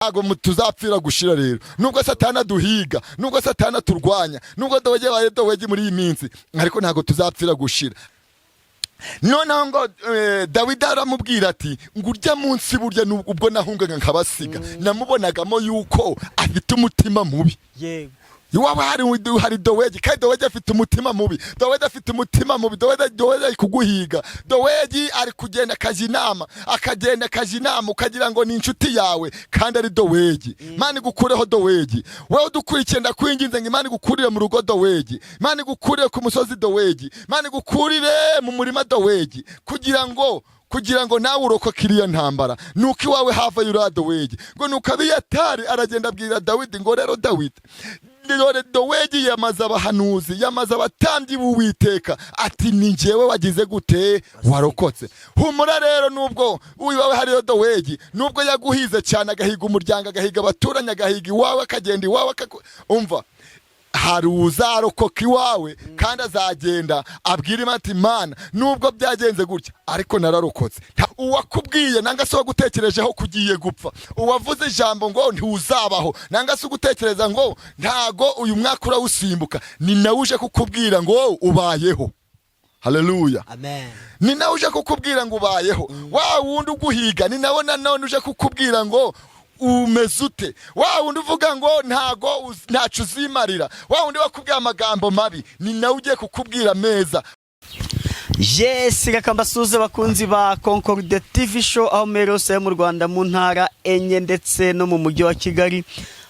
Ntabwo tuzapfira gushira rero, nubwo Satani aduhiga, nubwo Satani aturwanya, nubwo Dowegi yabaye Dowegi muri iyi minsi, ariko ntabwo tuzapfira gushira. Noneho ngo Dawidi aramubwira ati: "Ngo urya munsi burya ubwo nahungaga nkabasiga, namubonagamo yuko afite umutima mubi." Iwawe hari Dowegi, kandi Dowegi afite umutima mubi. Dowegi afite umutima mubi. Dowegi ari kuguhiga. Dowegi ari kugenda akajya inama, akagenda akajya inama, ukagira ngo ni inshuti yawe kandi ari Dowegi. Imana igukureho Dowegi. Wowe udukurikiye, ndakwinginze ngo Imana igukurire mu rugo Dowegi, Imana igukurire ku musozi Dowegi, Imana igukurire mu murima Dowegi, kugira ngo nawe urokoke iriya ntambara. Nuko iwawe hava yuriya Dowegi. Ngo nuko Abiyatari aragenda abwira Dawidi ngo: "Rero Dawidi, dore Dowegi yamaze abahanuzi, yamaze abatambyi b'Uwiteka," ati: "Ni njyewe wagize gute? Warokotse. Humura rero, nubwo iwawe hariyo Dowegi, nubwo yaguhize cyane, agahiga umuryango, agahiga abaturanyi, agahiga iwawe, akagenda iwawe, umva, hari uzarokoka iwawe, kandi azagenda abwira Imana ati: 'Imana, nubwo byagenze gutya ariko nararokotse.'" Uwakubwiye nanga se wagutekerejeho ko ugiye gupfa, uwavuze ijambo ngo ntiwuzabaho, nanga se ugutekereza ngo ntago uyu mwaka urawusimbuka, ni nawe uje kukubwira ngo ubayeho. Haleluya! Amen. Ni nawe uje kukubwira ngo ubayeho. Wa wundi uguhiga, ni nawe nanone uje kukubwira ngo umeze ute. Wa wundi uvuga ngo ntago ntaco uzimarira, wa wundi wakubwiye amagambo mabi, ni nawe ugiye kukubwira meza. Yes, reka mbasuhuze abakunzi ba Concorde TV Show aho muri hose mu Rwanda, mu ntara enye ndetse no mu mujyi wa Kigali.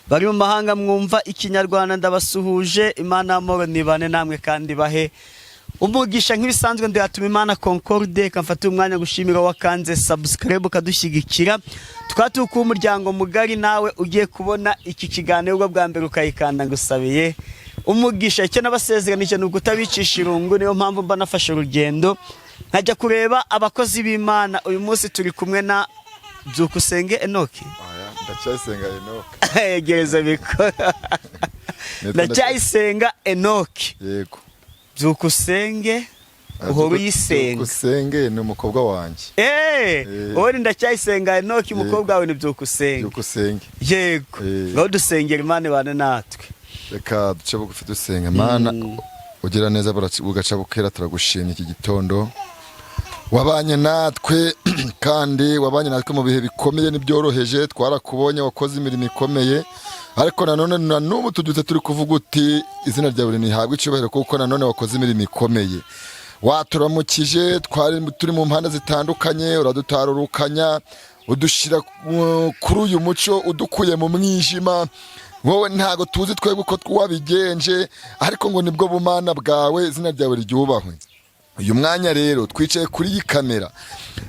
Bari mu mahanga mwumva Ikinyarwanda, ndabasuhuje. Imana y'amahoro nibane namwe kandi bahe umugisha. Nk'ibisanzwe, ndayatuma Imana Concorde kamfata umwanya gushimira wakanze subscribe ukadushyigikira, tukaba turi kuba umuryango mugari. Nawe ugiye kubona iki kiganiro ubwo bwa mbere ukayikanda, ngusabiye umugisha. Icyo nabasezeranije ni ukutabicisha irungu, niyo mpamvu mba nafashe urugendo nkajya kureba abakozi b'Imana. Uyu munsi turi kumwe na Byukusenge Enoki. Ndacyayisenga Enoke. Yegereza bikora. Ndacyayisenga Enoki. Yego. Byukusenge uhora uyisenga. Byukusenge ni umukobwa wanjye. Wowe ni Ndacyayisenga Enoki, umukobwa wawe ni Byukusenge. Byukusenge. Yego. Ngaho dusengera, Imana ibane natwe. Reka duce bugufi dusenga. Imana ugira neza bugaca bukera, turagushimye iki gitondo. Wabanye natwe, kandi wabanye natwe mu bihe bikomeye n'ibyoroheje. Twarakubonye, wakoze imirimo ikomeye, ariko nanone na n'ubu tubyutse turi kuvuga uti: "Izina ryawe ntihabwe icyubahiro," kuko nanone wakoze imirimo ikomeye. Waturamukije, twari turi mu mpande zitandukanye, uradutarurukanya, udushyira kuri uyu muco, udukuye mu mwijima. Wowe ntago tuzi twebwe uko wabigenje, ariko ngo nibwo bumana bwawe, izina ryawe ryubahwe. Uyu mwanya rero twicaye kuri iyi kamera,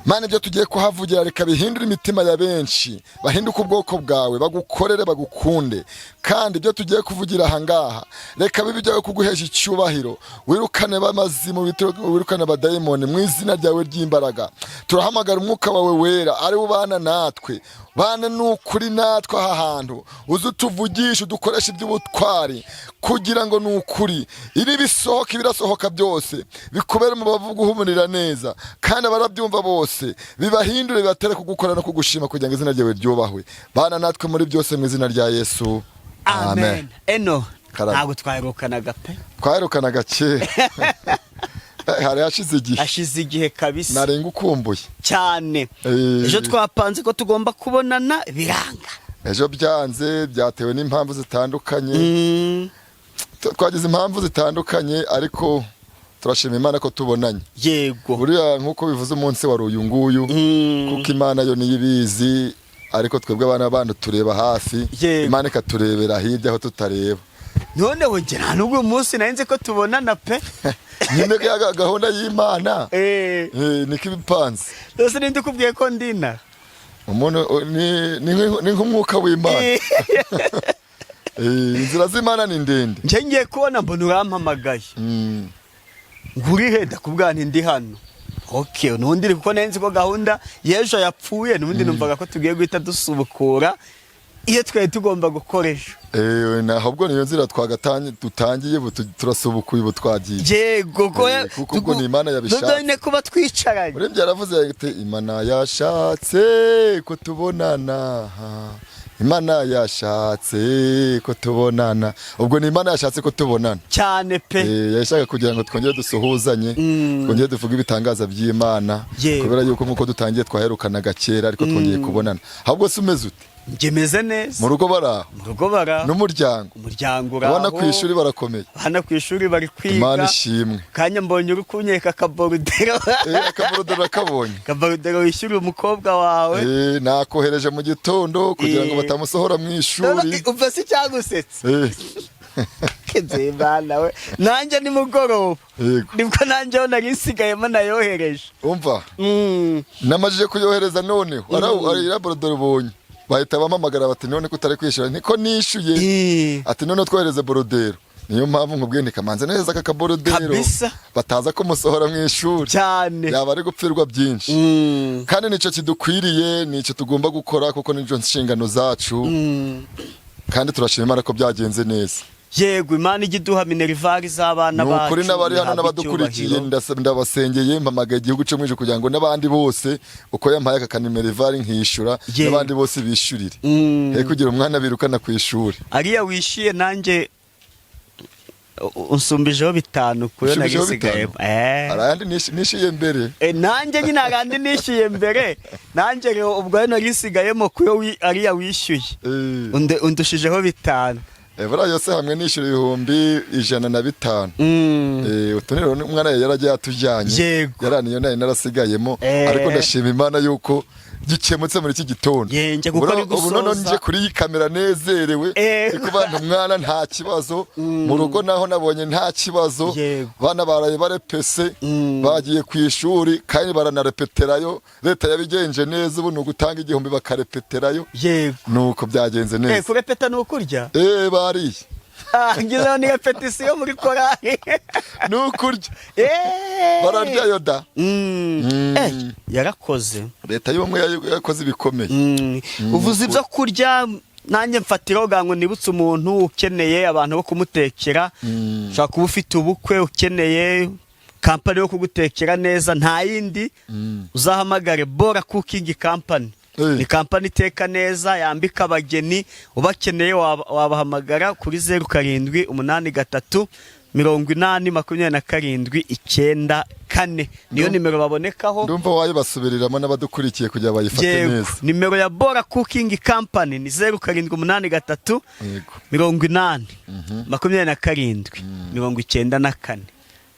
Mana, ibyo tugiye kuhavugira reka bihindure imitima ya benshi, bahinduke ubwoko bwawe, bagukorere, bagukunde. Kandi ibyo tugiye kuvugira aha ngaha reka bibe ibyawe kuguhesha icyubahiro. Wirukane b'amazimu, wirukane abadayimoni mu izina ryawe ry'imbaraga. Turahamagara umwuka wawe wera ari ubana natwe, bana n'ukuri natwe aha hantu, uze utuvugishe, udukoreshe iby'ubutwari, kugira ngo ni ukuri ibi bisohoka, ibirasohoka byose bikubere umubavu guhumurira neza, kandi abarabyumva bose bibahindure, bibatere kugukora no kugushima, kugira ngo izina ryawe ryubahwe. Bana natwe muri byose, mu izina rya Yesu. Amen. Eno. Karame. Ntabwo twaherukanaga pe. Twaherukanaga kera, hari hashize igihe. Hashize igihe kabisa. Narenga ukumbuye. Cyane. Ejo twapanze ko tugomba kubonana, biranga. Ejo byanze, byatewe n'impamvu zitandukanye. Twagize impamvu zitandukanye, ariko turashima Imana ko tubonanye. Buriya nk'uko bivuze, umunsi wari uyu nguyu, kuko Imana yo niyo ibizi, ariko twebwe abana b'abantu tureba hafi, Imana ikaturebera hirya aho tutareba. Noneho njye nta n'ubwo uyu munsi nari nzi ko tubonana pe. Nyine gahunda y'Imana niko ibipanze. Rwose ninde ukubwiye ko ndina? Umuntu ni nk'umwuka w'Imana. Inzira z'Imana ni ndende. Njye ngiye kubona mbona urampamagaye ngo uri he? Ndakubwira nti ndi hano. Okay, nubundi kuko nari nzi ko gahunda y'ejo yapfuye, nubundi numvaga ko tugiye guhita dusubukura iyo twari tugomba gukora ejo. Ahubwo niyo nzira dutangiye ubu, turasubukuye ubu, twagiye. Yego ko Kuko ubwo ni Imana yabishatse. None kuba twicaranye. Urembye yaravuze ati: "Imana yashatse ko tubonana." Imana yashatse ko tubonana. Ubwo ni Imana yashatse ko tubonana. Cyane pe. Yashaka kugira ngo twongere dusuhuzanye, twongere tuvuge ibitangaza by'Imana, kubera yuko nk'uko dutangiye twaherukanaga kera, ariko twongeye kubonana. Ahubwo se umeze ute? Njye meze neza. Mu rugo baraho? Mu rugo bara. N'umuryango? Umuryango uraho. Abana ku ishuri barakomeye? Abana ku ishuri bari kwiga. Imana ishimwe. Kanya mbonye uri kunyeka akaborudero. Akaborudero nakabonye. Akaborudero wishyurira umukobwa wawe. Nakohereje mu gitondo kugira ngo batamusohora mu ishuri. Umva si cyagusetse. Nzimana we, nanjye nimugoroba nibwo nanjye aho nari nsigayemo nayohereje. Umva, namajije kuyohereza, noneho ariya borodoro ubonye bahita bampamagara bati: "None ko utari kwishyura?" Niko nishyuye. Ati: "None twohereze borodero." Niyo mpamvu nkubwiye nti kamanze neza aka kaborodero bataza kumusohora mu ishuri. Yaba ari gupfirwa byinshi. Kandi nicyo kidukwiriye, nicyo tugomba gukora, kuko nicyo nshingano zacu. Kandi turashima Imana ko byagenze neza. Yego, Imana ijya iduha minerval z'abana Ni bacu. ukuri, n'abari hano Ihabwe n'abadukurikiye, icyubahiro. ndabasengeye, mpamagaye igihugu cyo mu ijuru kugira ngo n'abandi bose, uko yampaye aka kaminerval nkishyura, n'abandi bose bishyurire, he kugira umwana birukana ku ishuri. Ariya wishyuye, nanjye unsumbijeho 5 kuyo nari Unsumbijeho nsigayemo. 5? Hari ayandi nishyuye mbere. Nanjye nyine hari andi nishyuye mbere. Nanjye rero ubwo ayo nari nsigayemo kuyo ariya wishyuye, undushijeho 5. Buriya yose hamwe nishyura 105,000. Utu rero umwana yari yaragiye atujyanye. Yaraniyo nari narasigayemo. Ariko ndashima Imana yuko gikemutse muri iki gitondo. Ye, njye kuko ari Ubu noneho gusoza. nje kuri iyi kamera nezerewe. Ndi kubana umwana nta kibazo, mu rugo naho nabonye nta kibazo. Bana baraye barepese, bagiye ku ishuri kandi baranarepeterayo. Leta yabigenje neza, ubu ni ugutanga 1000 bakarepeterayo. Nuko byagenze neza. Kurepeta ni ukurya? Bariye. Ah, ngizeho ni repetisiyo muri korari. Ni ukurya, bararyayo da. Yarakoze. Leta y'ubumwe yakoze ibikomeye. Uvuze ibyo kurya, nanjye mfatiraho ngo nibutse umuntu ukeneye abantu bo kumutekera. Ushobora kuba ufite ubukwe, ukeneye kampani yo kugutekera neza, nta yindi, uzahamagare Bora Cooking Company. Ni kampani iteka neza, yambika abageni. Ubakeneye wabahamagara kuri 0783 80 27 94, niyo nimero babonekaho. Ndumva wayibasubiriramo n'abadukurikiye kugira bayifate neza. Nimero ya Bora Cooking Company ni 0783 80 27 94.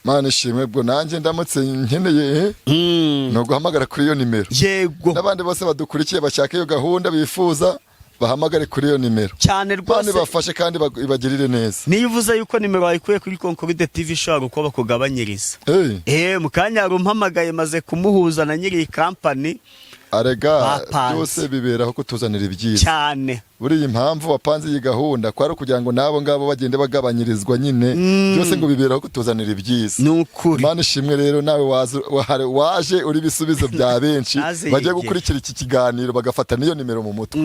Mana ishimwe. Bwo nanjye ndamutse nkeneye, ni uguhamagara kuri iyo nimero. Yego. N'abandi bose badukurikiye bashaka iyo gahunda bifuza, bahamagare kuri iyo nimero. Cyane Kandi rwose. bafashe kandi ibagirire neza. Niyo uvuze yuko nimero wayikuye kuri Concorde TV, ishobora uko bakugabanyiriza. Mu kanya hari umpamagaye, maze kumuhuza na nyiri iyi kampani. Arega Bapanze. byose biberaho kutuzanira ibyiza. Buriya impamvu wapanze iyi gahunda kwari ukugira ngo n'abo ngabo bagende bagabanyirizwa nyine. Byose ngo biberaho kutuzanira ibyiza. Ni ukuri. Imana ishimwe rero, nawe waje uri ibisubizo bya benshi Naze bagiye yige. gukurikira iki kiganiro, bagafata n'iyo nimero mu mutwe.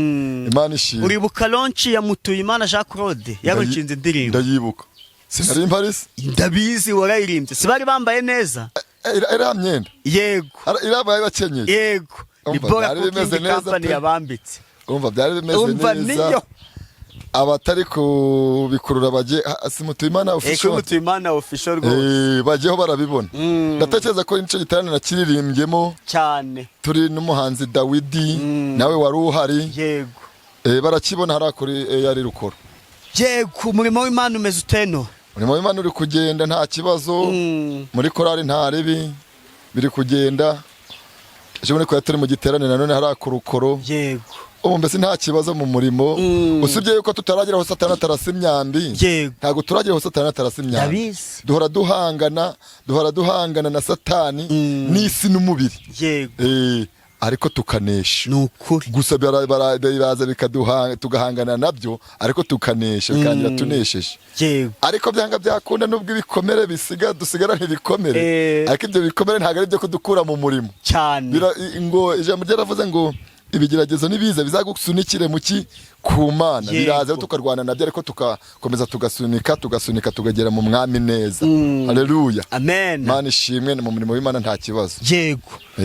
Imana ishimwe. Uribuka launch ya Mutuyimana Jean Claude yaronshinze indirimbo? Ndayibuka, sinari mparise. Ndabizi warayirimbye. Si bari bambaye neza? Iriya myenda? Yego. Iriya bari bakenyeye? Yego, ni Umva, Bora byari bimeze Cooking neza Company pe. yabambitse. Umva, byari bimeze Umva, neza. niyo. Abatari kubikurura bajye si Mutuyimana kuri Official. Mutuyimana Official rwose. Bajyeho barabibona. Ndatekereza ko nicyo giterane nakiririmbyemo. Turi n'umuhanzi Dawidi, nawe wari uhari. Barakibona hariya kuri yari rukoro. Yego. Umurimo w'Imana umeze uteno? Umurimo w'Imana uri kugenda nta kibazo. Muri korali nta ribi, biri kugenda. Ejo bundi twari turi mu giterane nanone hariya ku Rukoro. Ubu mbese nta kibazo mu murimo, usibye yuko tutaragera aho Satani atarasa imyambi. Ntabwo turagera aho Satani atarasa imyambi. Duhora duhangana, duhora duhangana na Satani n'isi n'umubiri. Ariko tukanesha. Ni ukuri. Gusa biraza tugahangana nabyo, ariko tukanesha, bikarangira tunesheje. Ariko byanga byakunda, nubwo ibikomere bisiga dusigara ntibikomere, ariko ibyo bikomere ntabwo ari ibyo kudukura mu murimo. Ngo ijambo ryaravuze ngo Ibigeragezo nibiza bizagusunikire mu ki? Ku Mana. Biraza tukarwana nabyo, ariko tugakomeza tugasunika, tugasunika, tukagera mu Mwami neza. Haleluya. Amen. Mana ishimwe, mu murimo w'Imana nta kibazo.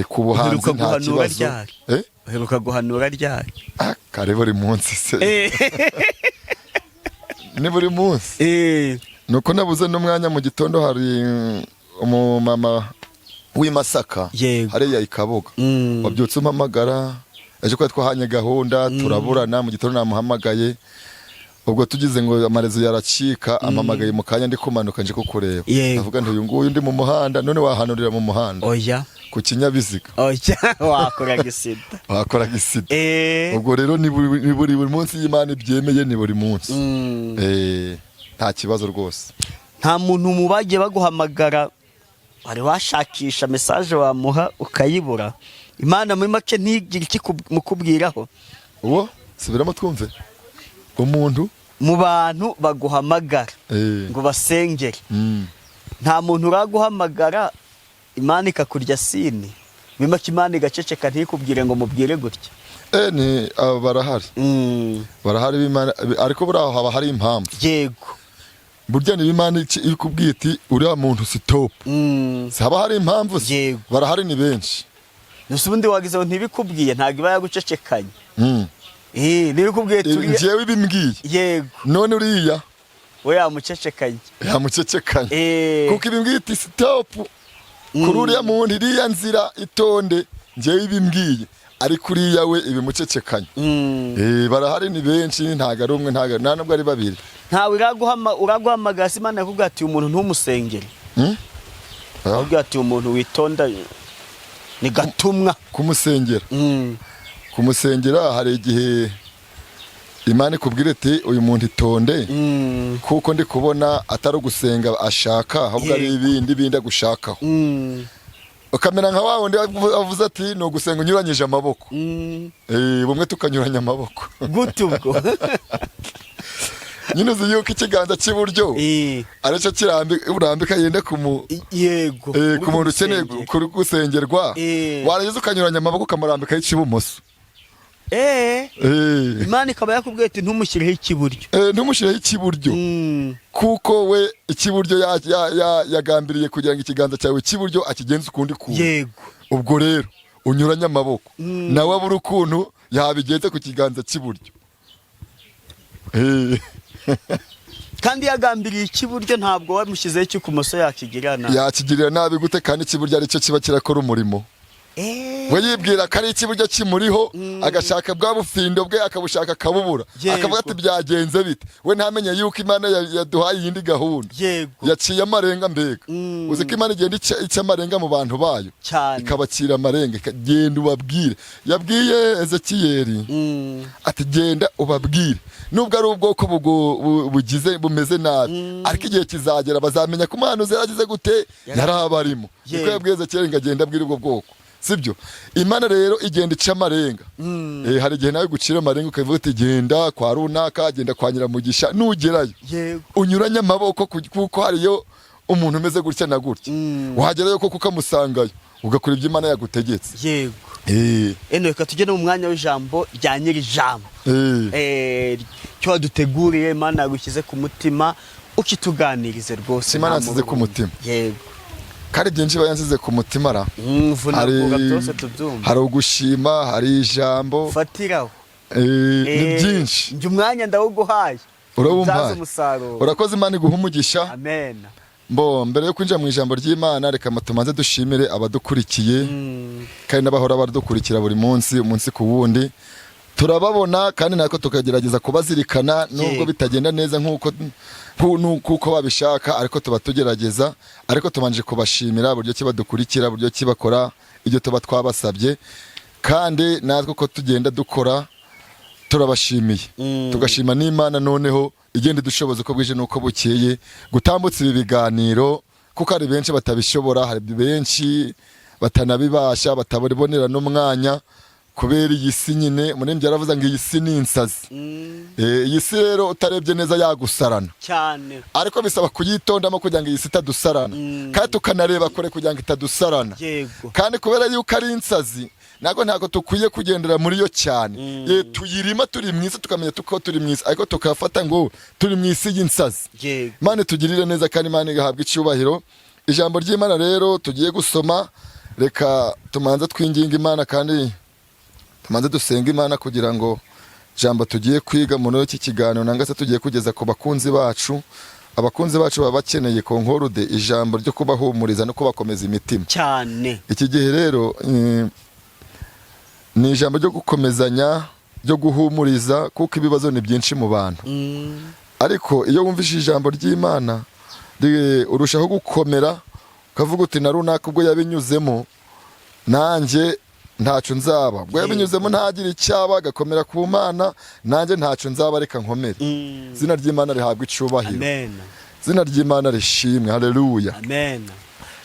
Ku buhanzi Uheruka nta guhanura kibazo. ryari? Eh? Uheruka guhanura ryari? Ah, kare buri munsi se. Ni buri munsi. Nuko nabuze n'umwanya. Mu gitondo hari umumama w'i Masaka, hariya i Kabuga, wabyutse umpamagara ejo ko twahanye gahunda, turaburana. Mu gitondo namuhamagaye, ubwo tugize ngo amarezo yaracika, ampamagaye mu kanya ndi kumanuka nje kukureba. Avuga nti: "Uyu nguyu ndi mu muhanda, none wahanurira mu muhanda?" Oya. Ku kinyabiziga? Oya, wakora gisida. Wakora gisida. Ubwo rero ni buri munsi y'Imana ibyemeye, ni buri munsi. Nta kibazo rwose. Nta muntu mu bagiye baguhamagara wari washakisha message wamuha ukayibura, Imana muri make ntigire icyo mukubwiraho? Uwo subiramo twumve umuntu. Mu bantu baguhamagara ngo basengere, nta muntu uraguhamagara Imana ikakurya seen, muri make Imana igaceceka ntikubwire ngo mubwire gutya? Ni aba barahari. Barahari b'Imana, ariko buriya haba hari impamvu. Burya niba Imana ikubwiye iti: "Uriya muntu si top," haba hari impamvu se? Barahari, ni benshi. Gusa ubundi wagize ngo ntibikubwiye, ntabwo iba yagucecekanye. Ntibikubwiye turi. Njyewe ibimbwiye. None uriya We yamucecekanye. Yamucecekanye. Kuko ibimbwiye iti: "Stop kuri uriya muntu, iriya nzira itonde," njyewe ibimbwiye, ariko uriya we ibimucecekanye. Barahari, ni benshi, ntabwo ari umwe, ntabwo nta nubwo ari babiri. Ntawe uraguhamagara se Imana yakubwira ati: "Uyu muntu ntumusengere"? Akubwira ati: "Uyu muntu witonda ni gatumwa." Kumusengera? Kumusengera, hari igihe Imana ikubwira iti: "Uyu muntu itonde, kuko ndi kubona atari ugusenga ashaka, ahubwo ari ibindi bindi agushakaho." Ukamera nka wa wundi wavuze ati: "Ni ugusenga unyuranyije amaboko." Bumwe tukanyuranya amaboko. Gute ubwo? Nyine uzi yuko ikiganza cy'iburyo aricyo urambika yenda ku muntu ukeneye Uri gusengerwa, warangiza ukanyuranya amaboko, ukamurambikaho icy'ibumoso. Imana ikaba yakubwiye ati: "Ntumushyireho icy'iburyo." Ntumushyireho icy'iburyo, kuko we icy'iburyo yagambiriye kugira ngo ikiganza cyawe cy'iburyo akigenze ukundi kuntu. Ubwo rero unyuranye amaboko, nawe abura ukuntu yabigenza ku kiganza cy'iburyo. Kandi yagambiriye icy'iburyo, ntabwo wamushyizeho icy'ikumoso yakigirira nabi. Yakigirira nabi gute kandi icy'iburyo aricyo kiba kirakora umurimo? We yibwira ko ari icy'iburyo kimuriho, agashaka bwa bufindo bwe, akabushaka akabubura, akavuga ati: "Byagenze bite?" We ntamenye yuko Imana yaduhaye iyindi gahunda. Yaciye amarenga mbega. Uzi ko Imana igenda ica amarenga mu bantu bayo? Cyane. Ikabacira amarenga, ikagenda: "Ubabwire." Yabwiye Ezekiyeli ati: "Genda ubabwire, nubwo ari ubwoko bugize bumeze nabi, ariko igihe kizagera bazamenya ko umuhanuzi yaragize gute? Yari abarimo." Niko yabwiye Ezekiyeli ngo agende abwire ubwo bwoko, sibyo? Imana rero igenda ica amarenga. Hari igihe nawe gucira amarenga, ukavuga uti: "Genda kwa runaka, genda kwa Nyiramugisha, nugerayo unyuranye amaboko, kuko hariyo umuntu umeze gutya na gutya." Wagerayo koko ukamusangayo, ugakora ibyo Imana yagutegetse. Eno, reka tujye no mu mwanya w'ijambo rya nyiri ijambo. Icyo waduteguriye, Imana yagushyize ku mutima, ukituganirize rwose. Imana Nta yansize ku mururumba. mutima. Kandi byinshi iba yansize ku mutima ra. Vunagura byose tubyumva. Hari ugushima, hari ijambo. Fatiraho. Ni byinshi. Njye umwanya ndawuguhaye. Urawumpaye. Ubyaze umusaruro. Urakoze, Imana iguha umugisha. Amen. Mbo mbere yo kwinjira mu ijambo ry'Imana, reka tubanze dushimire abadukurikiye kandi n'abahora badukurikira buri munsi, umunsi ku wundi. Turababona kandi natwe tukagerageza kubazirikana, nubwo bitagenda neza nk'uko kuko babishaka, ariko tuba tugerageza. Ariko tubanje kubashimira buryo ki badukurikira, buryo ki bakora ibyo tuba twabasabye, kandi natwe uko tugenda dukora turabashimiye. Tugashima n'Imana noneho igenda idushoboza uko bwije n'uko bukeye gutambutsa ibi biganiro, kuko hari benshi batabishobora, hari benshi batanabibasha, batabonera n'umwanya kubera iyi si nyine. Umuririmbyi yaravuze ngo iyi si ni insazi. Iyi si rero utarebye neza yagusarana. Cyane. Ariko bisaba kuyitondamo kugira ngo iyi si itadusarana, kandi tukanareba kure kugira ngo itadusarana. Kandi kubera yuko ari insazi, Ntabwo tukwiye kugendera muri yo cyane. Tuyirimo turi mu isi, tukamenya ko turi mu isi, ariko tukafata ngo turi mu isi y'insazi. Imana itugirire neza kandi Imana igahabwa icyubahiro. Ijambo ry'Imana rero tugiye gusoma, reka tumanze twinginga Imana kandi tumanze dusenga Imana kugira ngo ijambo tugiye kwiga muri iki kiganiro, nanga se tugiye kugeza ku bakunzi bacu, abakunzi bacu baba bakeneye Concorde, ijambo ryo kubahumuriza no kubakomeza imitima. Cyane. Iki gihe rero ni ijambo ryo gukomezanya, ryo guhumuriza, kuko ibibazo ni byinshi mu bantu. Ariko iyo wumvise ijambo ry'Imana urushaho gukomera, ukavuga uti: "Na runaka ubwo yabinyuzemo, nanjye ntacyo nzaba. Ubwo yabinyuzemo ntagire icyaba, agakomera ku Mana, nanjye ntacyo nzaba, reka nkomere." Izina ry'Imana rihabwa icyubahiro. Amen. Izina ry'Imana rishimwe, haleluya. Amen.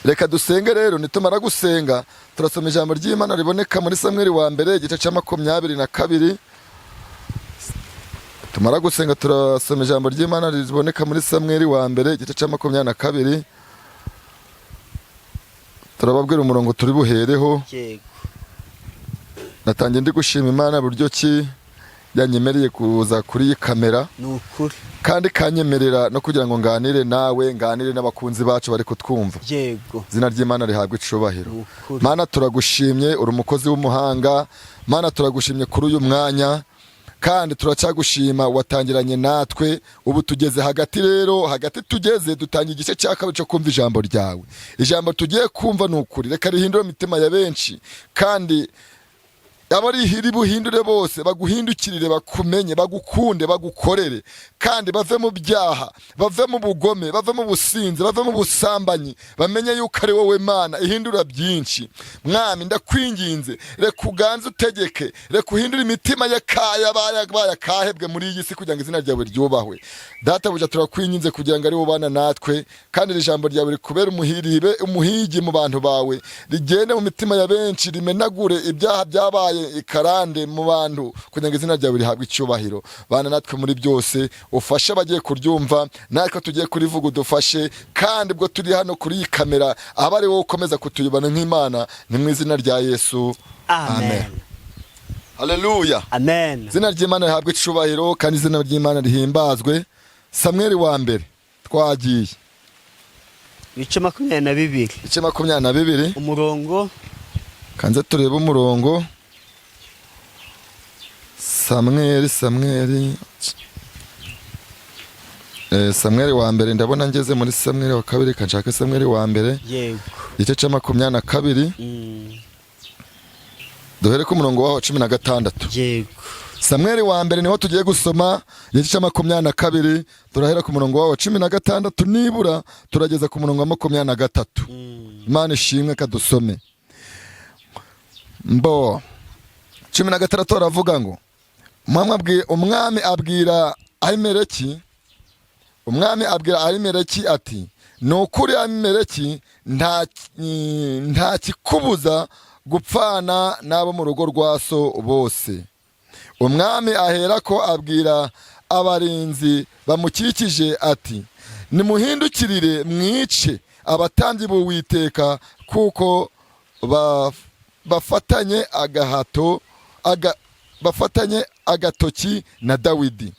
Reka dusenge rero. Nitumara gusenga, turasoma ijambo ry'Imana riboneka muri Samweli wa mbere, igice cya 22. Tumara gusenga, turasoma ijambo ry'Imana riboneka muri Samweli wa mbere, igice cya 22. Turababwira umurongo turi buhereho. Natangiye ndi gushima Imana buryo ki yanyemereye kuza kuri iyi kamera Ni ukuri. kandi kanyemerera no kugira ngo nganire nawe, nganire n'abakunzi bacu bari kutwumva. Izina ry'Imana rihabwa icubahiro. Ni ukuri. Mana, turagushimye, uri umukozi w'umuhanga. Mana, turagushimye kuri uyu mwanya kandi turacyagushima, watangiranye natwe, ubu tugeze hagati. Rero hagati tugeze, dutangiye igice cya kabiri cyo kumva ijambo ryawe. Ijambo tugiye kumva, ni ukuri, reka rihindure imitima ya benshi, kandi abo rihiri buhindure bose baguhindukirire, bakumenye, bagukunde, bagukorere, kandi bave mu byaha, bave mu bugome, bave mu businzi, bave mu busambanyi, bamenye yuko ari wowe Mana ihindura byinshi. Mwami, ndakwinginze, reka uganze, utegeke, reka uhindure imitima y'akaya bayakahebwe muri iyi si kugira ngo izina ryawe ryubahwe. Databuja, turakwinginze kugira ngo ari wowe ubana natwe, kandi iri jambo ryawe rikubere umuhiribe, umuhigi mu bantu bawe, rigende mu mitima ya benshi, rimenagure ibyaha byabaye ikarande mu bantu kugira ngo izina ryawe rihabwe icyubahiro. Bana natwe muri byose, ufashe abagiye kuryumva, natwe tugiye kurivuga udufashe, kandi ubwo turi hano kuri iyi kamera, aba ari wowe ukomeza kutuyobana nk'Imana. Ni mu izina rya Yesu. Amen. Haleluya. Amen. Izina ry'Imana rihabwe icubahiro kandi izina ry'Imana rihimbazwe. Samweli wa mbere, twagiye. Ibice 22. Ibice 22. Umurongo. Kanze turebe umurongo. Samweli wa mbere, ndabona ngeze muri Samweli wa kabiri, kanshaka Samweli wa mbere. Igice cya 22. Duhere ku murongo waho 16. Samweli wa mbere niho tugiye gusoma, igice cya 22, turahera ku murongo waho 16, nibura turageza ku murongo wa 23. Imana ishimwe. Kadusome mbo 16, aravuga ngo umwami abwira Ahimeleki ati: "Ni ukuri Ahimeleki, nta kikubuza gupfana n'abo mu rugo rwa so bose." Umwami aherako abwira abarinzi bamukikije ati: "Nimuhindukirire mwice abatambyi b'Uwiteka, kuko bafatanye agahato bafatanye agatoki na Dawidi,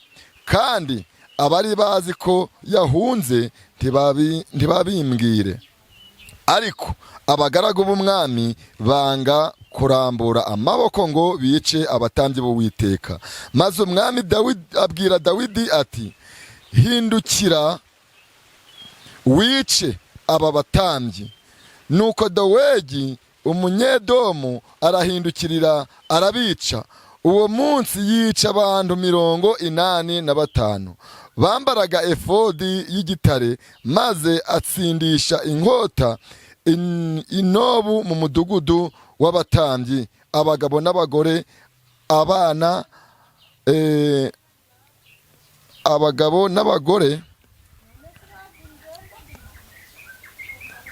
kandi abari bazi ko yahunze ntibabimbwire." Ariko abagaragu b'umwami banga kurambura amaboko ngo bice abatambyi b'Uwiteka. Maze umwami Dawidi abwira Dawidi ati: "Hindukira wice aba batambyi." Nuko Dowegi Umunyedomu arahindukirira arabica. Uwo munsi yica abantu 85 bambaraga efodi y'igitare, maze atsindisha inkota inobu mu mudugudu w'abatambyi, abagabo n'abagore, abana, abagabo n'abagore.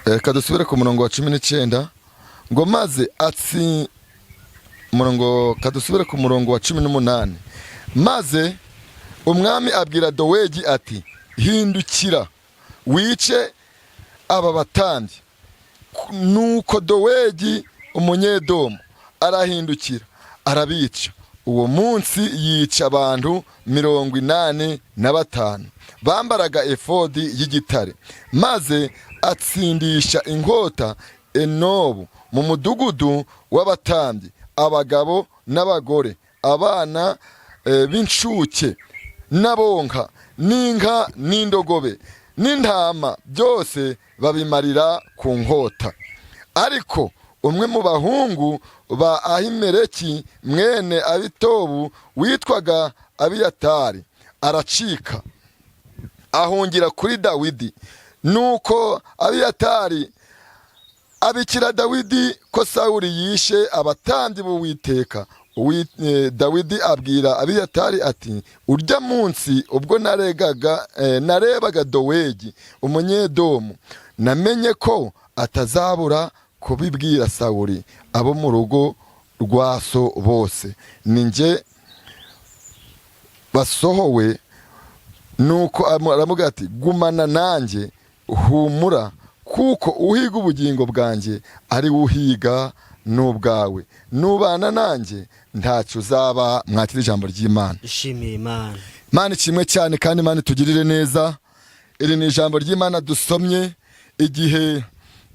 Reka dusubire ku murongo wa 19, ngo maze atsi murongo, kadusubire ku murongo wa 18. Maze umwami abwira Dowegi ati: "Hindukira wice aba batambyi." Nuko Dowegi Umunyedomu Arahindukira arabica. Uwo munsi yica abantu 85 bambaraga efodi y'igitare, maze atsindisha inkota i Nobu mu mudugudu w'abatambyi, abagabo n'abagore, abana b'incuke n'abonka, n'inka n'indogobe n'intama, byose babimarira ku nkota. Ariko umwe mu bahungu ba Ahimeleki mwene Abitobu witwaga Abiyatari aracika, ahungira kuri Dawidi. Nuko Abiyatari abikira Dawidi ko Sawuli yishe abatambyi b'Uwiteka. Dawidi abwira Abiyatari ati: "Urya munsi ubwo narebaga Dowegi Umunyedomu, namenye ko atazabura kubibwira Sawuli abo mu rugo rwa so bose. Ni njye basohowe." Nuko aramubwira ati: "Gumana nanjye, humura, kuko uhiga ubugingo bwanjye ari we uhiga n'ubwawe. Nubana nanjye ntacyo uzaba." Mwakira ijambo ry'Imana. Dushimiye Imana. Imana ishimwe cyane, kandi Imana itugirire neza. Iri ni ijambo ry'Imana dusomye igihe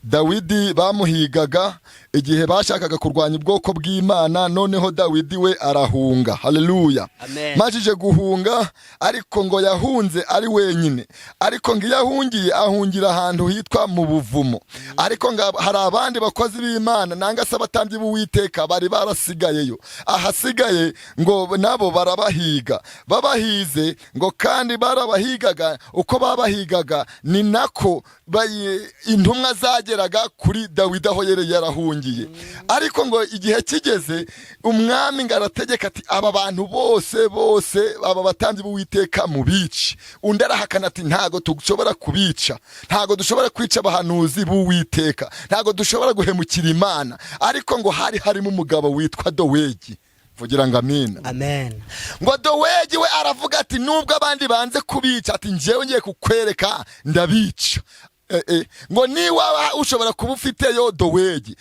Dawidi bamuhigaga, igihe bashakaga kurwanya ubwoko bw'Imana. Noneho Dawidi we arahunga. Haleluya! Amen. Majije guhunga, ariko ngo yahunze ari wenyine. Ariko ngo iyo ahungiye, ahungira ahantu hitwa mu buvumo. Ariko ngo hari abandi bakozi b'Imana nanga se abatambyi b'Uwiteka bari barasigayeyo. Ahasigaye ngo nabo barabahiga. Babahize ngo kandi barabahigaga, uko babahigaga ni nako intumwa zageraga kuri Dawidi aho yari yarahungiye. Ariko ngo igihe kigeze, umwami ngo arategeka ati: "Aba bantu bose bose, aba batambyi b'Uwiteka, mubice." Undi arahakana ati: "Ntago dushobora kubica, ntago dushobora kwica abahanuzi b'Uwiteka, ntago dushobora guhemukira Imana." Ariko ngo hari harimo umugabo witwa Dowegi. Vugira ngo amina. Amen. Ngo Dowegi we aravuga ati: "Nubwo abandi banze kubica," ati, "njyewe ngiye kukwereka, ndabica." Ngo niba ushobora kuba ufiteyo Dowegi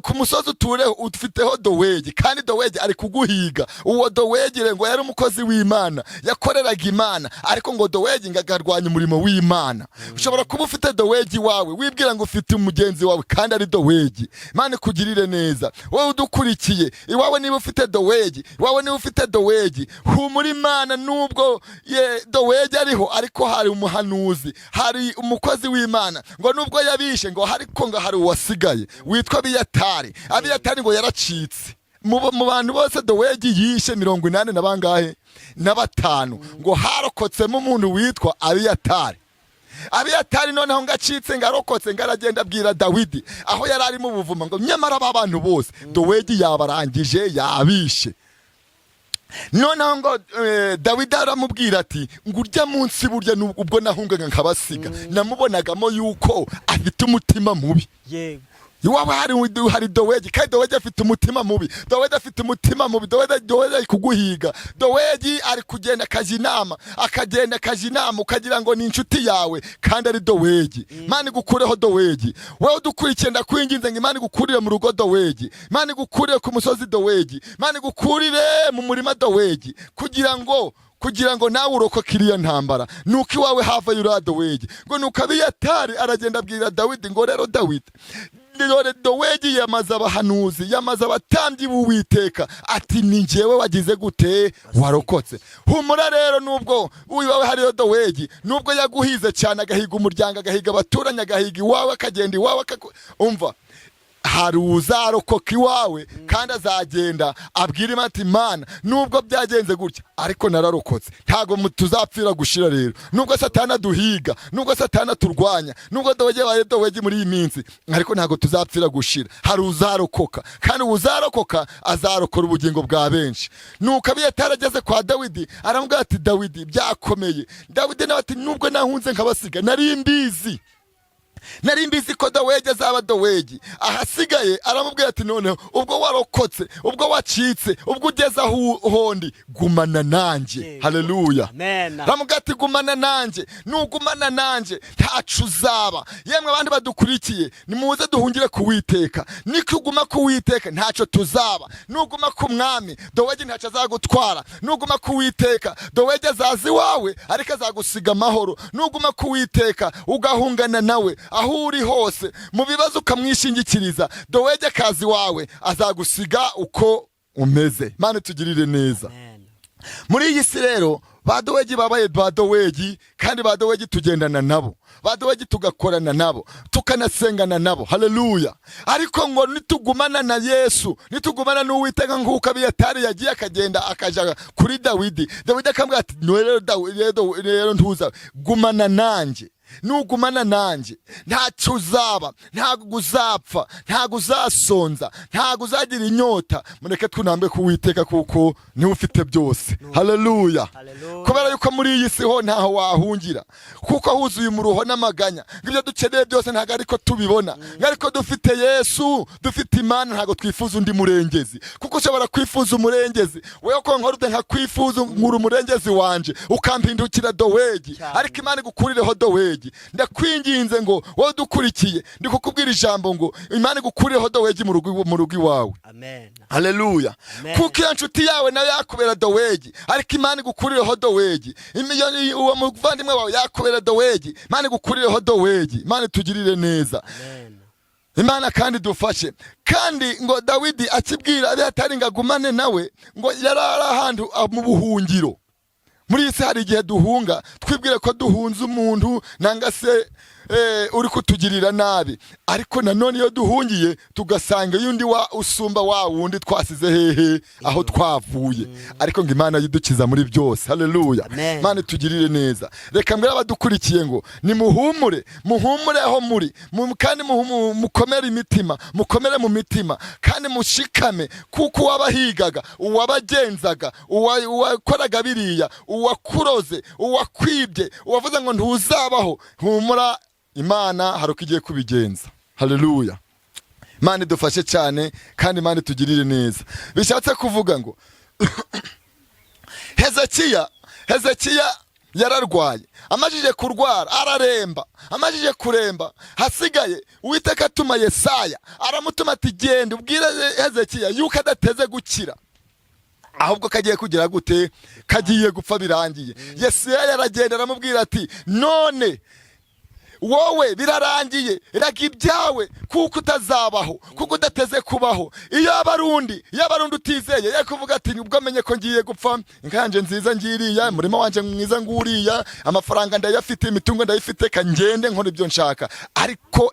ku musozi utureho, ufiteho Dowegi, kandi Dowegi ari kuguhiga. Uwo Dowegi rero ngo yari umukozi w'Imana, yakoreraga Imana, ariko ngo Dowegi ngo akarwanya umurimo w'Imana. Ushobora kuba ufite Dowegi wawe, wibwira ngo ufite umugenzi wawe kandi ari Dowegi. Imana ikugirire neza wowe udukurikiye. Iwawe niba ufite Dowegi, iwawe niba ufite Dowegi, humura Imana. Nubwo ye Dowegi ariho, ariko hari umuhanuzi, hari umukozi w'Imana. Ngo nubwo yabishe, ngo ariko ngo hari uwasigaye witwa Abiyatari. Abiyatari ngo yaracitse. Mu bantu bose Dowegi yishe 80 na bangahe na batanu, ngo harokotsemo umuntu witwa Abiyatari. Abiyatari noneho ngo acitse, ngo arokotse, ngo aragenda abwira Dawidi aho yari ari mu buvumo ngo nyamara aba bantu bose Dowegi yabarangije, yabishe. Noneho ngo Dawidi aramubwira ati: "Ngo urya munsi burya ubwo nahungaga nkabasiga, namubonagamo yuko afite umutima mubi." Iwawe hari Dowegi, kandi Dowegi afite umutima mubi. Dowegi afite umutima mubi. Dowegi ari kuguhiga. Dowegi ari kugenda akajya inama, akagenda akajya inama, ukagira ngo ni inshuti yawe kandi ari Dowegi. Imana igukureho Dowegi. Wowe udukurikiye, ndakwinginze ngo Imana igukurire mu rugo Dowegi, Imana igukurire ku musozi Dowegi, Imana igukurire mu murima Dowegi, kugira ngo nawe urokoke iriya ntambara. Nuko iwawe havayo uriya Dowegi. Ngo nuko Abiyatari aragenda abwira Dawidi ngo: "Rero Dawidi, dore Dowegi yamaze abahanuzi, yamaze abatambyi b'Uwiteka," ati: "Ni njyewe wagize gute? Warokotse. Humura rero, nubwo iwawe hariyo Dowegi, nubwo yaguhize cyane, agahiga umuryango, agahiga abaturanyi, agahiga iwawe, akagenda iwawe, umva, hari uzarokoka iwawe, kandi azagenda abwira Imana ati: 'Imana, nubwo byagenze gutya, ariko nararokotse.' Ntabwo tuzapfira gushira rero. Nubwo Satani aduhiga, nubwo Satani aturwanya, nubwo Dowegi yabaye Dowegi muri iyi minsi, ariko ntabwo tuzapfira gushira. Hari uzarokoka, kandi uzarokoka azarokora ubugingo bwa benshi." Nuko Abiyatari ageze kwa Dawidi aramubwira ati: "Dawidi, byakomeye." Dawidi nawe ati: "Nubwo nahunze nkabasiga, nari mbizi." Nari mbizi ko Dowegi azaba Dowegi. Ahasigaye aramubwira ati: "Noneho ubwo warokotse, ubwo wacitse, ubwo ugeze aho hondi, gumana nanjye." Haleluya. Amen. Aramubwira ati: "Gumana nanjye, nugumana nanjye ntacu uzaba." Yemwe abandi badukurikiye, nimuze duhungire ku Witeka. Nikuguma ku Witeka ntacyo tuzaba. Nuguma ku Mwami, Dowegi ntacyo azagutwara. Nuguma ku Witeka, Dowegi azaza iwawe ariko azagusiga amahoro. Nuguma ku Witeka ugahungana nawe aho uri hose mu bibazo, ukamwishingikiriza, Dowegi akazi wawe azagusiga uko umeze. Mana tugirire neza. Amen. Muri iyi si rero ba Dowegi babaye ba Dowegi, kandi ba Dowegi tugendana nabo, ba Dowegi tugakorana nabo, tukanasengana nabo. Haleluya. Ariko ngo nitugumana na Yesu, nitugumana n'Uwiteka, nk'uko Abiyatari yagiye akagenda akaja kuri Dawidi, Dawidi akamubwira ati: "No rero Dawidi, rero ntuza gumana nanjye, nugumana nanjye ntacyo uzaba, ntabwo uzapfa, ntabwo uzasonza, ntabwo uzagira inyota." Mureke twunambe ku Witeka kuko niwe ufite byose. Haleluya. Haleluya. Kubera yuko muri iyi si ho ntaho wahungira, kuko huzuye umuruho n'amaganya, ngo ibyo dukeneye byose ntabwo ariko tubibona, ngo ariko dufite Yesu, dufite Imana, ntabwo twifuza undi murengezi, kuko ushobora kwifuza umurengezi wewe ko nkorude nkakwifuza nkura umurengezi wanje ukampindukira Dowegi. Ariko Imana igukurireho Dowegi. Ndakwinginze ngo wowe udukurikiye, ndi kukubwira ijambo ngo Imana igukurireho Dowegi mu rugo iwawe. Amen. Haleluya. Amen. Kuko iyo nshuti yawe nayo yakubera Dowegi, ariko Imana igukurireho Dowegi. Uwo muvandimwe wawe yakubera Dowegi, Imana igukurireho Dowegi. Imana itugirire neza. Amen. Imana kandi dufashe. Kandi ngo Dawidi akibwira Abiyatari ngo agumane nawe, ngo yari ari ahantu mu buhungiro. Muri iyi si hari igihe duhunga twibwira ko duhunze umuntu nanga se uri kutugirira nabi, ariko nanone iyo duhungiye tugasanga iyo undi wa usumba wa wundi twasize hehe aho twavuye. Ariko ngo Imana yidukiza muri byose. Haleluya. Amen. Imana itugirire neza. Reka mbwire abadukurikiye ngo nimuhumure, muhumure aho muri, kandi mukomere imitima, mukomere mu mitima kandi mushikame, kuko uwabahigaga, uwabagenzaga, uwakoraga biriya, uwakuroze, uwakwibye, uwavuze ngo ntuzabaho, humura, Imana hari uko igiye kubigenza. Haleluya. Imana idufashe cyane kandi Imana itugirire neza. Bishatse kuvuga ngo Hezekiya yararwaye, amajije kurwara araremba, amajije kuremba hasigaye Uwiteka atuma Yesaya, aramutuma ati: "Genda ubwire Hezekiya yuko adateze gukira, ahubwo kagiye kugira gute? Kagiye gupfa, birangiye." Yesaya yaragenda aramubwira ati: "None wowe birarangiye, raga ibyawe kuko utazabaho, kuko udateze kubaho." Iyo abarundi utizeye yari kuvuga ati: "Ubwo amenye ko ngiye gupfa, inka yanjye nziza ngiriya, umurima wanjye mwiza nguriya, amafaranga ndayafite, imitungo ndayifite, ka ngende nkora ibyo nshaka." Ariko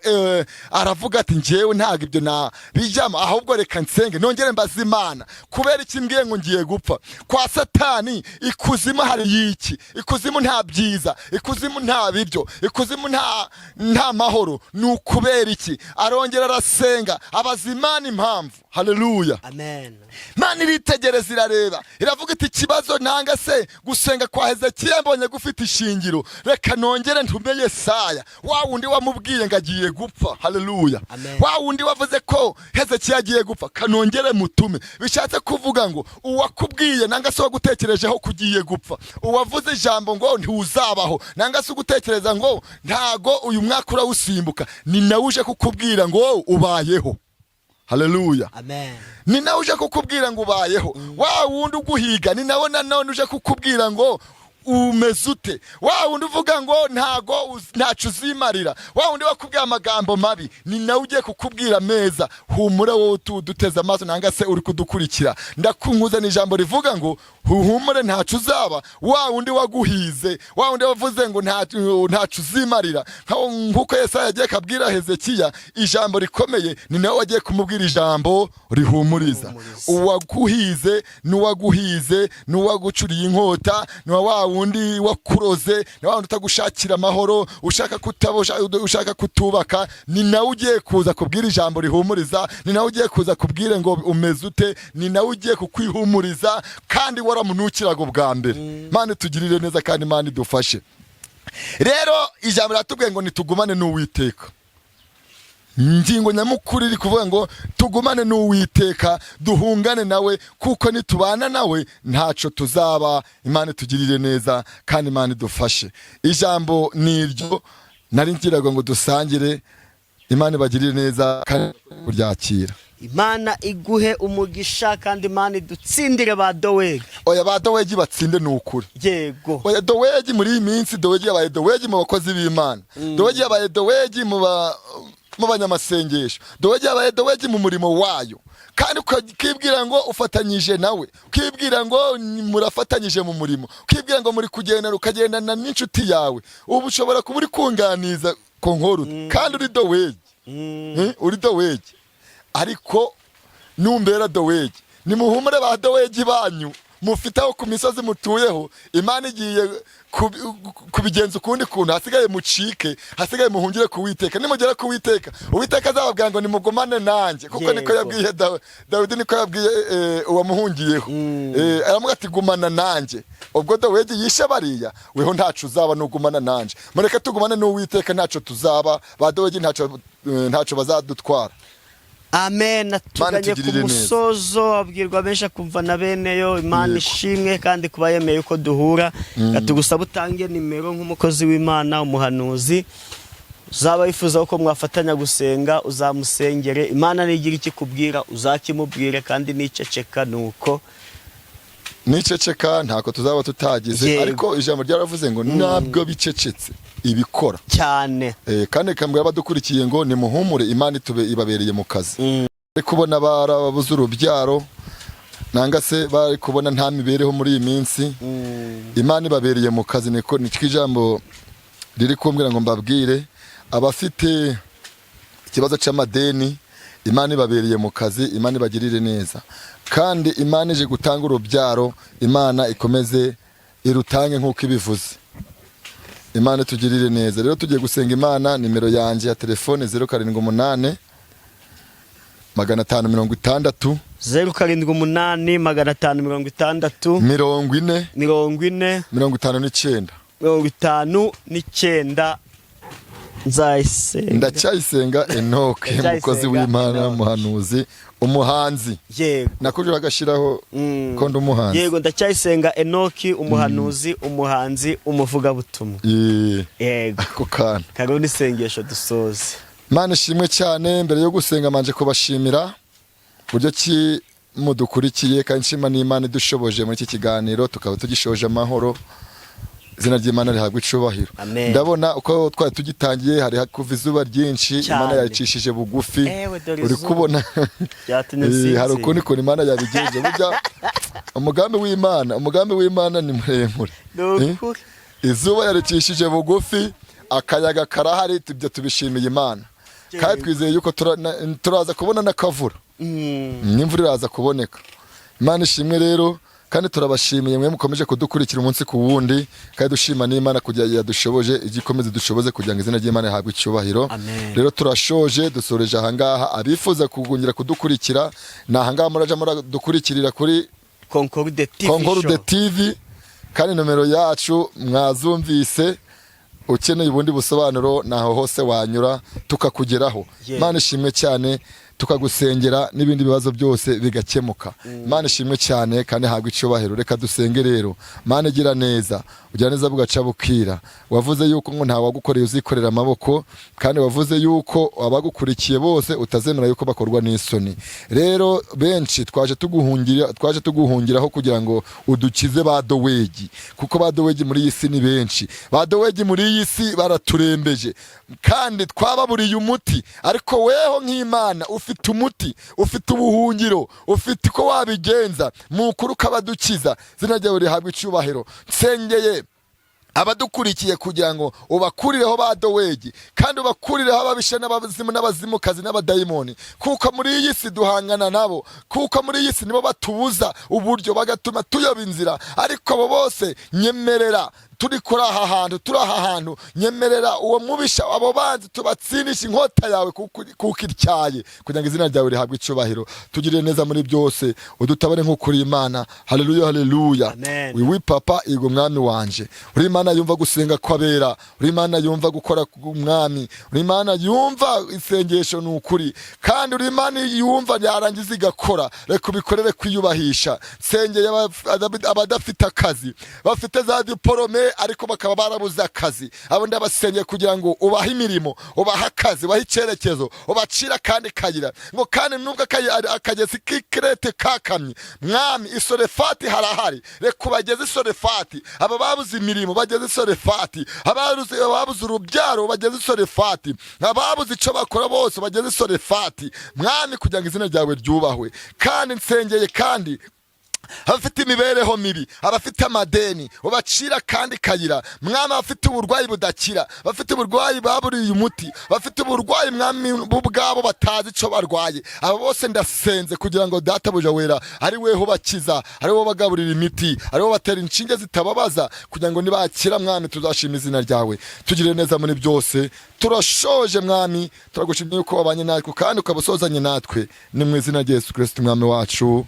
aravuga ati: "Njyewe ntabwo ibyo nabijyamo, ahubwo reka nsenge nongere mbaze Imana kubera iki mbwiye ngo ngiye gupfa. Kwa Satani ikuzimu hari iki? Ikuzimu nta byiza, ikuzimu nta biryo, ikuzimu nta mahoro, ni ukubera iki?" Arongera arasenga, abaza Imana impamvu. Haleluya. Amen. Imana iritegereza, irareba, iravuga iti: "Ikibazo nanga se gusenga kwa Hezekiya mbonye gufite ishingiro, reka nongere ntume Yesaya, wa wundi wamubwiye ngo agiye gupfa." Haleluya. Amen. Wa wundi wavuze ko Hezekiya agiye gupfa, kanongere mutume. Bishatse kuvuga ngo uwakubwiye nanga se wagutekerejeho ko ugiye gupfa, uwavuze ijambo ngo ntiwuzabaho, nanga se ugutekereza ngo ntago uyu mwaka urawusimbuka, ni nawe uje kukubwira ngo ubayeho. Haleluya. Amen. Ni nawe uje kukubwira ngo ubayeho. Wa wundi uguhiga ni nawe nanone uje kukubwira ngo umeze ute. Wa wundi uvuga ngo ntago ntaco uzimarira, wa wundi wakubwiye amagambo mabi, ni nawe ugiye kukubwira meza. Humura wowe uduteze amaso nanga se uri kudukurikira, ndakunkuza ni ijambo rivuga ngo humure, ntaco uzaba. Wa wundi waguhize, wa wundi wavuze ngo ntaco uzimarira, nk'uko Yesaya yagiye akabwira Hezekiya ijambo rikomeye, ni nawe wagiye kumubwira ijambo rihumuriza. Rihumuriza. Uwaguhize n'uwaguhize n'uwagucuriye inkota, ni wa wundi wakuroze, ni wa wundi utagushakira amahoro, ushaka kutaba, ushaka kutubaka, ni nawe ugiye kuza kubwira ijambo rihumuriza, ni nawe ugiye kuza kubwira ngo umeze ute, ni nawe ugiye kukwihumuriza kandi waramunukiraga ubwa mbere. Imana itugirire neza kandi Imana idufashe. Rero ijambo riratubwiye ngo nitugumane n'Uwiteka. Ingingo nyamukuru iri kuvuga ngo tugumane n'Uwiteka, duhungane nawe, kuko nitubana nawe ntaco tuzaba. Imana itugirire neza kandi Imana idufashe. Ijambo ni iryo nari ngiraga ngo dusangire. Imana ibagirire neza kandi kuryakira. Imana iguhe umugisha kandi Imana idutsindire ba Dowegi. Oya, ba Dowegi batsinde, ni ukuri. Oya, Dowegi muri iyi minsi, Dowegi yabaye Dowegi mu bakozi b'Imana, Dowegi yabaye Dowegi mu banyamasengesho, Dowegi yabaye Dowegi mu murimo wayo. Kandi ukibwira ngo ufatanyije nawe, ukibwira ngo murafatanyije mu murimo, ukibwira ngo muri kugendana, ukagendana n'inshuti yawe. Ubu ushobora kuba uri kunganiza Concorde kandi uri Dowegi. Uri Dowegi, ariko numbera Dowegi, nimuhumure ba Dowegi banyu mufite aho ku misozi mutuyeho. Imana igiye kubigenza ukundi kuntu. Hasigaye mucike, hasigaye muhungire ku Witeka. Nimugera ku Witeka, Uwiteka azababwira ngo nimugumane nanjye, kuko niko yabwiye Dawidi, niko yabwiye uwamuhungiyeho. Aramuga ati: "Gumana nanjye." Ubwo Dawidi yishe bariya, weho ntaco uzaba nugumana nanje. Mureke tugumane n'Uwiteka, ntaco tuzaba. Ba Dawidi ntaco bazadutwara. Amen. Tuganye ku tugirire neza. musozo. Abwirwa benshi akumva na beneyo. Imana ishimwe kandi kuba yemeye ko duhura. Tugusaba utange nimero nk'umukozi w'Imana, umuhanuzi. Uzaba wifuza ko mwafatanya gusenga, uzamusengere. Imana nigira ikikubwira, uzakimubwire, kandi niceceka nuko. Niceceka ntako tuzaba tutagize. Ariko ijambo ryaravuze ngo ntabwo bicecetse ibikora. Cyane. Kandi kambwira abadukurikiye ngo nimuhumure, Imana itube ibabereye mu kazi. Bari kubona barabuze urubyaro, nanga se bari kubona nta mibereho muri iyi minsi, Imana ibabereye mu kazi. Niko ijambo riri kumbwira ngo mbabwire. Abafite ikibazo cy'amadeni, Imana ibabereye mu kazi. Imana ibagirire neza, kandi Imana ije gutanga urubyaro, Imana ikomeze irutange nk'uko ibivuze. Imana itugirire neza. Rero tugiye gusenga Imana. Nimero yanjye ya telefone: 078 560. 078 560. 40. 40. 59. 59. Nzayisenga. Ndacyayisenga Enoke. Ndacyayisenga umukozi w'Imana, Enoke. umuhanuzi, umuhanzi. Nakuje agashyiraho ko ndi umuhanzi. Yego, Ndacyayisenga Enoki, umuhanuzi, umuhanzi, umuvugabutumwa. Ako kantu. Karibu n'isengesho dusoze. Imana ishimwe cyane. Mbere yo gusenga, manje kubashimira buryo ki mudukurikiye, kandi nshima n'Imana idushoboje muri iki kiganiro, tukaba tugishoje amahoro. Izina ry'Imana rihabwa icubahiro. Amen. Ndabona uko twari tugitangiye hari kuva izuba ryinshi. Cyane. Imana yayicishije bugufi. Ewe, dore Uri izuba. kubona. Byatumye Hari nsinzira. ukundi kuntu Imana yabigenje. Burya umugambi w'Imana ni muremure. Ni ukuri. Izuba yaricishije bugufi, akayaga karahari. Ibyo tubishimiye Imana, kandi twizeye yuko turaza kubona n'akavura. N'imvura iraza kuboneka. Imana ishimwe rero, kandi turabashimiye mwe mukomeje kudukurikira umunsi ku wundi, kandi dushima n'Imana kugira yadushoboje, ijye ikomeze dushoboze kugira ngo izina ry'Imana rihabwe icyubahiro. Amen. Rero turashoje, dusoreje ahangaha. Abifuza kugongera kudukurikira, ni ahangaha muraja muradukurikirira kuri Concorde TV Concorde Show. TV. Kandi nomero yacu mwazumvise. Ukeneye ubundi busobanuro, naho hose wanyura tukakugeraho. Imana ishimwe cyane, tukagusengera n'ibindi bibazo byose bigakemuka. Imana ishimwe cyane kandi habwa icyubahiro. Reka dusenge rero. Mana igira neza, ugira neza bugaca bukira, wavuze yuko ngo nta wagukoreye uzikorera amaboko, kandi wavuze yuko abagukurikiye bose utazemera yuko bakorwa n'isoni. Rero benshi twaje tuguhungira, twaje tuguhungiraho kugira ngo udukize ba Dowegi, kuko ba Dowegi muri iyi si ni benshi. Ba Dowegi muri iyi si baraturembeje kandi twababuriye umuti, ariko weho nk'Imana ufite umuti, ufite ubuhungiro, ufite uko wabigenza mukuru ukabadukiza. Izina ryawe rihabwa icyubahiro. Nsengeye abadukurikiye kugira ngo ubakurireho ba Dowegi, kandi ubakurireho ababisha n'abazimu n'abazimukazi n'abadayimoni, kuko muri iyi si duhangana nabo, kuko muri iyi si nibo batubuza uburyo, bagatuma tuyoba inzira. Ariko abo bose nyemerera tuguhungireho, kandi tuguhungireho Turi kuri aha hantu, turi aha hantu, nyemerera uwo mubisha, abo banzi tubatsinisha inkota yawe kuko ityaye, kugira ngo izina ryawe rihabwe icyubahiro. Tugirire neza muri byose, udutabare nk'uko uri Imana. Haleluya, haleluya. Amen. Wiwi papa, yego mwami wanje, uri Imana yumva gusenga kw'abera, uri Imana yumva gukora k'umwami, uri Imana yumva isengesho, ni ukuri, kandi uri Imana yumva yarangiza igakora. Reka ubikorere kwiyubahisha. Nsengeye abadafite akazi, bafite za diporome ariko bakaba barabuze akazi. Abo ndabasengeye kugira ngo ubahe imirimo, ubahe akazi, ubahe icyerekezo, ubacire akandi kayira, ngo kandi nubwo akagezi k'ikirete kakamye, mwami, isorefati harahari, reka ubageze isorefati. Aba babuze imirimo bageze isorefati, ababuze urubyaro bageze isorefati, ababuze icyo bakora bose bageze isorefati, mwami, kugira ngo izina ryawe ryubahwe. Kandi nsengeye kandi abafite imibereho mibi, abafite amadeni, ubacira kandi kayira, mwami. Abafite uburwayi budakira, bafite uburwayi baburiye umuti, bafite uburwayi, mwami, bo ubwabo batazi icyo barwaye, abo bose ndasenze kugira ngo Databuja wera ari weho bakiza, ari wowe bagaburira imiti, ari wowe batera inshinge zitababaza, kugira ngo nibakira, mwami, tuzashima izina ryawe. Tugire neza muri byose. Turashoje, mwami, turagushimye yuko wabanye natwe kandi ukaba usozanye natwe. Ni mu izina rya Yesu Kristo umwami wacu.